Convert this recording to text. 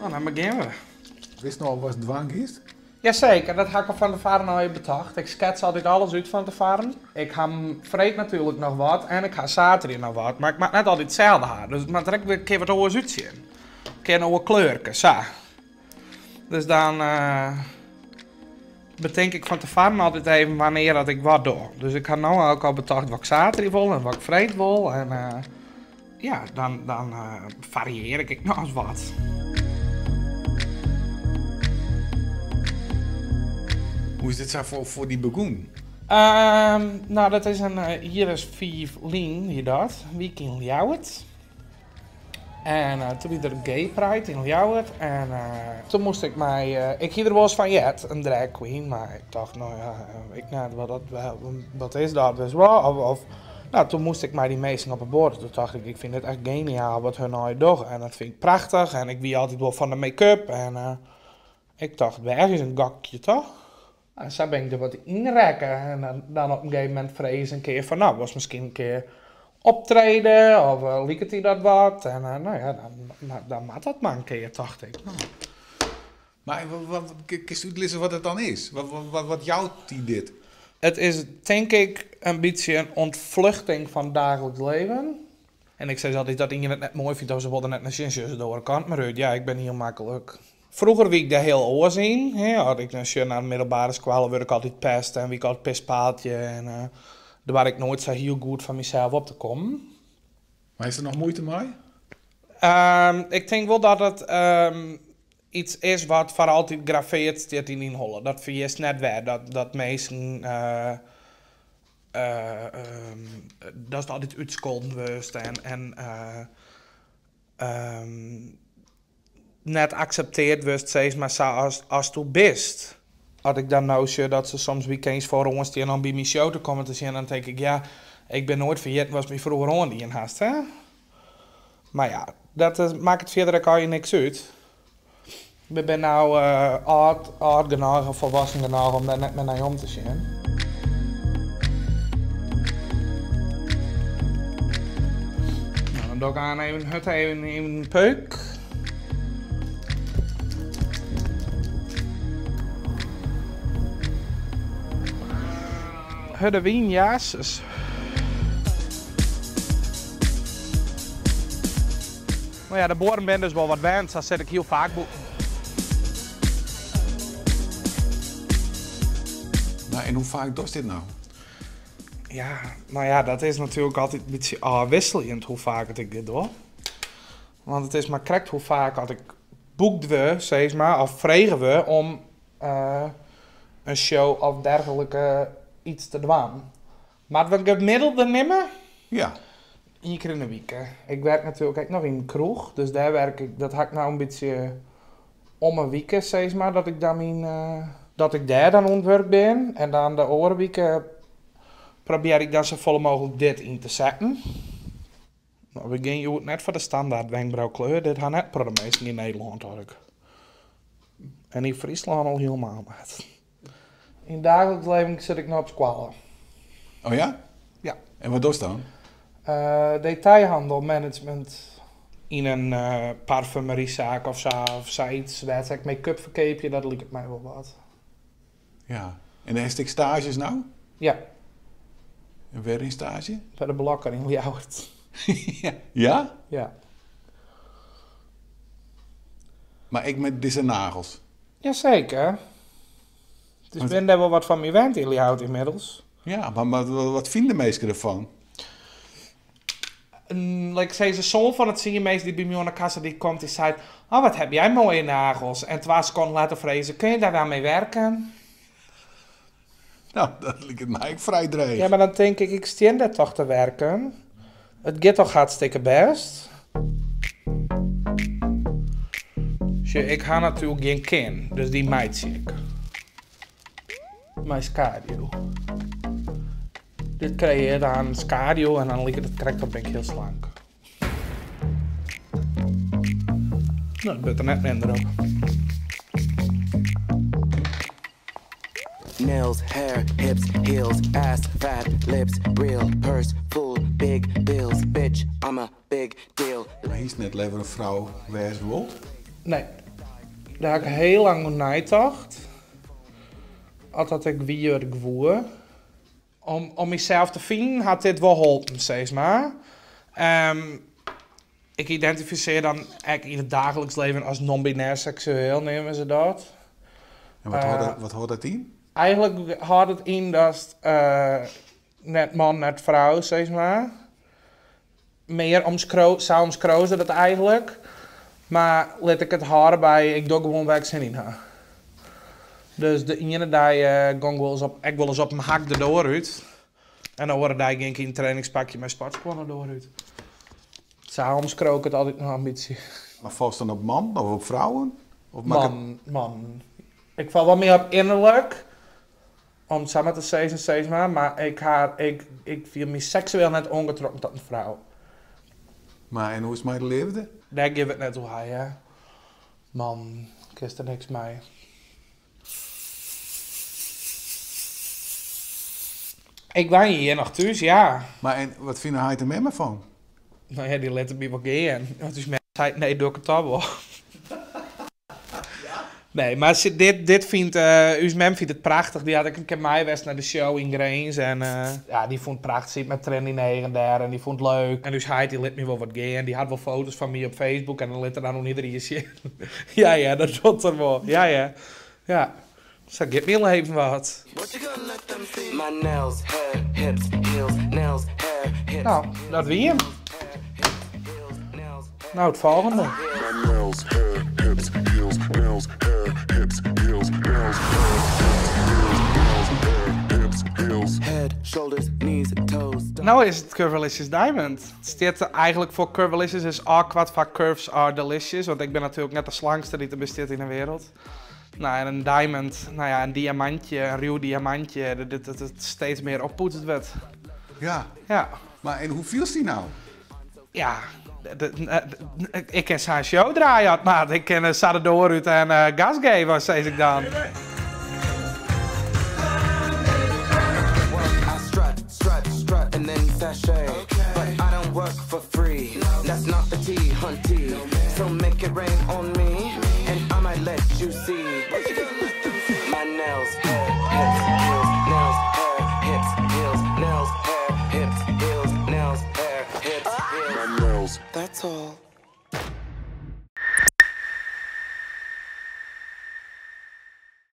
No, dan begjinne we. Witst no al watst dwaan giest? Jaseker, dat ha ik al fan tefoaren al even betocht. Ik skets altyd alles út fan tefoaren. Ik ha freed natuerlik noch wat en ik ha saterdei noch wat, mar ik moat net altyd itselde ha. Dus it moat der ek wer in kear wat oars útsjen. In kear in oar kleurke, sa. Dus dan betink ik fan tefoaren altyd even wannear dat ik wat doch. Dus ik ha no ek al betocht wat ik saterdei wol en wat ik freed wol. En ja, dan, dan fariearje ik ek noch ris wat. Hoe is dit sa foar dy begûn? No, dat is in jier as fiif lyn, wie dat. Wie ik yn Ljouwert. En toen wie der Gay Pride yn Ljouwert en toen moast ik mei, ik hie der wolris fan heard, in drag queen, mar ik tocht, no ja, ik net, wat, wat is dat, dus wat, of, of, no, toen moast ik mei dy minsken op 'e boat, toen tocht ik, ik fyn dit echt geniaal wat hun allegear dogge en dat fyn ik prachtich en ik wie altyd wol fan de make-up en ik tocht, wêr is in gokje toch? En sa bin ik der wat yn rekke en dan op in gegeven momint frege se in kear fan, no, wolst miskien in kear optrede of liket dy dat wat? En no ja, dan moat dat mar in kear, tocht ik. No. Mar wat, kinst útlizze wat it dan is? Wat jout dy dit? It is tink ik in bytsje in ûntfluchting fan it daagliks leven. En ik sis altyd dat ien it net moai fynt of se wol der net nei sjen, sjogge se de oare kant mar út. Ja, ik bin hiel maklik. Froeger wie ik dêr hiel oars yn. As ik dan sjoch nei de middelbare skoalle wurd ik altyd pest en wie ik altyd pispaaltje en doar ik noait sa hiel goed foar mysels op te kommen. Mar is der noch muoite mei? Ik tink wol dat it iets is wat foar altyd graveard stiet yn dyn holle. Dat ferjitst net wer, dat minsken datst altyd útskolden wurdst en net aksepteard wurdst sis mar sa asto bist. As ik dan no sjoch dat se soms wykeins foaroan stean om by myn show te kommen te sjen, dan tink ik, ja, ik bin noait ferjitten watst my froeger oandien hast, hè. Mar ja, dat makket fierder ek allegear niks út. We binne no âld, âld genôch en folwossen genôch om dêr net mear nei om te sjen. No, dan doch ik aan even hurd even in peuk. Hurde wyn, jezus. No ja, de buorren binne dus wol wat wend, sa sit ik hiel faak bûten. No, en hoe faak dochst dit no? Ja, no ja, dat is natuerlik altyd in bytsje ôfwisseljend hoe faak dat ik dit doch. Want it is mar krekt hoe faak at ik boekt wurd, sis mar, of frege wurd om in show of dergelike iets te dwaan. Moatte we in gemiddelde nimme? Ja. Ien kear yn 'e wike. Ik werk natuerlik ek noch yn in kroech, dus dêr werk ik, dat ha ik no in bytsje om 'e wike, sis mar, dat ik dan myn, dat ik dêr dan oan it wurk bin. En dan de oare wike probearje ik dan safolle mooglik dit yn te setten. No, we gean hjoed net foar de standaard wenkbraukleur, dit ha net in protte minsken yn Nederlân, tocht ik. En yn Fryslân al hielemaal net. Yn it daagliks leven sit ik no op skoalle. Oh ja? Ja. En wat dochst dan? Detailhandel management. Yn in parfumerysaak of sa, of sayts, wêr't se ek make-up ferkeapje, dat liket my wol wat. Ja. En hast ek staazjes no? Ja. En wêr yn staazje? By de Blokker yn Ljouwert. Ja? Ja. Mar ek mei dizze nagels? Jaseker. Dus bin dêr wol wat fan my wend yn Ljouwert ynmiddels. Ja, mar wat fine de minsken derfan? Lit ik sizze, sân fan de tsien minsken dy't by my oan de kassa dy komt, dy seit, Oh, wat heb jij mooie nagels. En twa sekonden letter frege se, Kun je daar wel mee werken? No, dat liket my ek frij dreech. Ja, mar dan tink ik, ik stean dêr toch te werken. It giet toch hartstikke bêst? Sjoch, ik ha natuerlik gjin kin, dus dy meitsje ik. Mei skaduw. Dit kreëarret dan skaduw en dan liket it krekt of bin ik hiel slank. No, it wurdt der net minder op. Nails, hair, hips, heels, ass, fat, lips, real, purse, full, big bills, bitch, I'm a big deal. Mar hiest net leaver in frou wêze wold? Nee. Dêr ha ik hiel lang oer neitocht. Oft dat ek wie wat ik woe. Om mysels te finen hat dit wol holpen, sis mar. Ik identifisearje dan ek yn it daagliks leven as non-binair seksueel, neame se dat. En wat hâldt dat, wat hâldt dat yn? Eigentlik hâldt it yn datst net man, net frou, sis mar. Mear omskriuw, sa omskriuwe se dat eigentlik. Mar lit ik it hâlde by, ik doch gewoan wêr't ik sin yn ha. Dus de iene dei gong ik wolris op, ek wolris op in hak de doar út. En de oare dei gyng ik yn in trainingspakje mei sportskuon de doar út. Sa omskriuw ik it altyd noch in bytsje. Mar falst dan op mannen of op frouwen? Of makket- Man, mannen. Ik fal wol mear op ynnerlik, om it sa mar te sizzen, sis mar. Mar ik ha, ik, ik fiel my seksueel net oangetrokken tot in frou. Mar en hoe is it mei de leafde? Dêr gean we it net oer ha, hear. Man, kinst der niks mei. Ik wenje hjir noch thús, ja. Mar en wat fine heit en mem derfan? No ja, dy litte my wol gean. Want ús mem seit, nee, doch ik it toch wol. Nee, mar se, dit, dit fynt, ús mem fynt it prachtich. Dy hat ek in kear mei west nei de show yn Grins. En ja, dy fûn it prachtich. Siet mei triennen yn de eagen dêr en dy fûn it leuk. En ús heit, dy lit my wol wat gean. Dy hat wol foto's fan my op Facebook en dan lit er dan oan iderien sjen. Ja hear, dat docht er wol. Ja hear. Ja. Sa giet myn leven wat. My nails, hair, hips, heels, nails, hair, hips. No, dat wie him. No, it folgjende. My nails, hair, hips, heels, nails, hair, hips, heels, nails, hair, hips, heels, nails, hair, hips, heels. Head, shoulders, knees, toes. No is it Curvalicious Diamond. It stiet eigenlik foar Curvalicious is ôfkoart foar Curves are delicious, want ik bin natuerlik net de slankste dy't der bestiet yn de wereld. No, en in diamond, no ja, in diamantje, in ruw diamantje, dat it steeds mear oppoetst wurdt. Ja. Ja. Mar en hoe fielst dy no? Ja, ik kin sa in show draaie as moat. Ik kin sa de doar út en gas geven, sis ik dan. I strut, strut, strut and then sashay. But I don't work for free. That's not the tea, hunty. So make it rain on me, and I might let you see. My nails, hair, hips, heels, nails, hair, hips, heels, nails, hair, hips, heels, nails, hair, hips, heels. My nails. That's all.